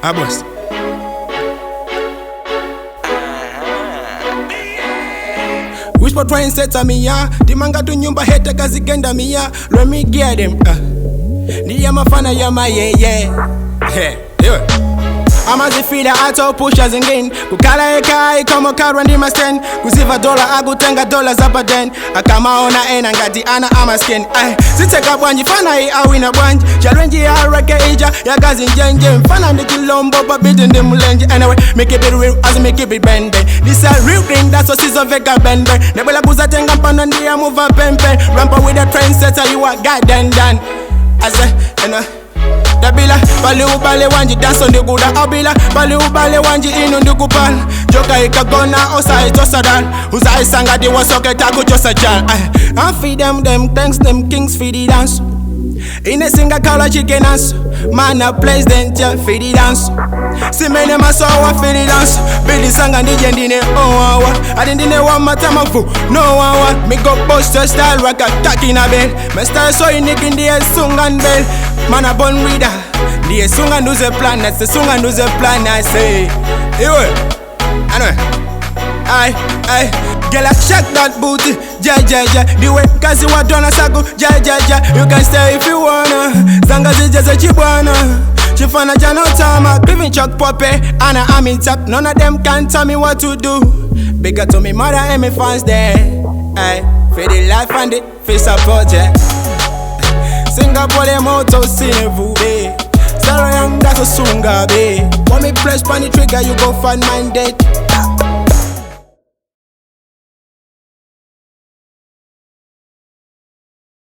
Abos. Whisper try and set me ya. Dimanga tu nyumba heta kazigenda miya. Let me get them. Ndiye mafana ya ma yeah yeah. Hey, yeah. Amazifila atopusha zingine kukala eka ikomokarwa ndi masten kuziva dola akutenga dola zapaden akamaona ena ngati ana amaskin ay zitseka bwanji fana i awina bwanji chalenji ya reke ija yakazi njenje mfana ndi chilombo pabiti ndi mlenje. Anyway, me keep it real as me keep it bende. This a real thing, that's what sizoveka bende ndebwela kuzatenga mpano ndiye muva pempe rampa with the trendsetter, you are goddamn done. I say, you know, dabila pali ubale wanji danso ndikuda abila pali ubale wanji inu ndikupala joka ikagona osaitosadal uzaisangati wasoketa kuchosa jal. I feed them them thanks them kings feed the dance ine singakhala chikenanso mana president ya feed the dance simene masowa feed the dance bilisanga ndije ndine owawa ati ndine wamatamavu no wawa me go bust your style like a talking a bell. My style so unique ndiye sungan bell. Man a born reader ndiye sunga nduze plan, that's the sunga nduze plan, I say. Iwe anyway. Aye, aye. Girl, I shake that booty, yeah, yeah, yeah. The way kazi wa dona saku, yeah, yeah, yeah. You can stay if you wanna. Zanga zijeze chibwana. Chifana jano tama, giving chuck poppe, and I'm in top. None of them can tell me what to do. Bigger to me mother and me fans there. Aye, for the life and the for support, yeah. Singapore moto sinevube. Zara yanga so sunga be. Want me press pan the trigger, you go find mine dead.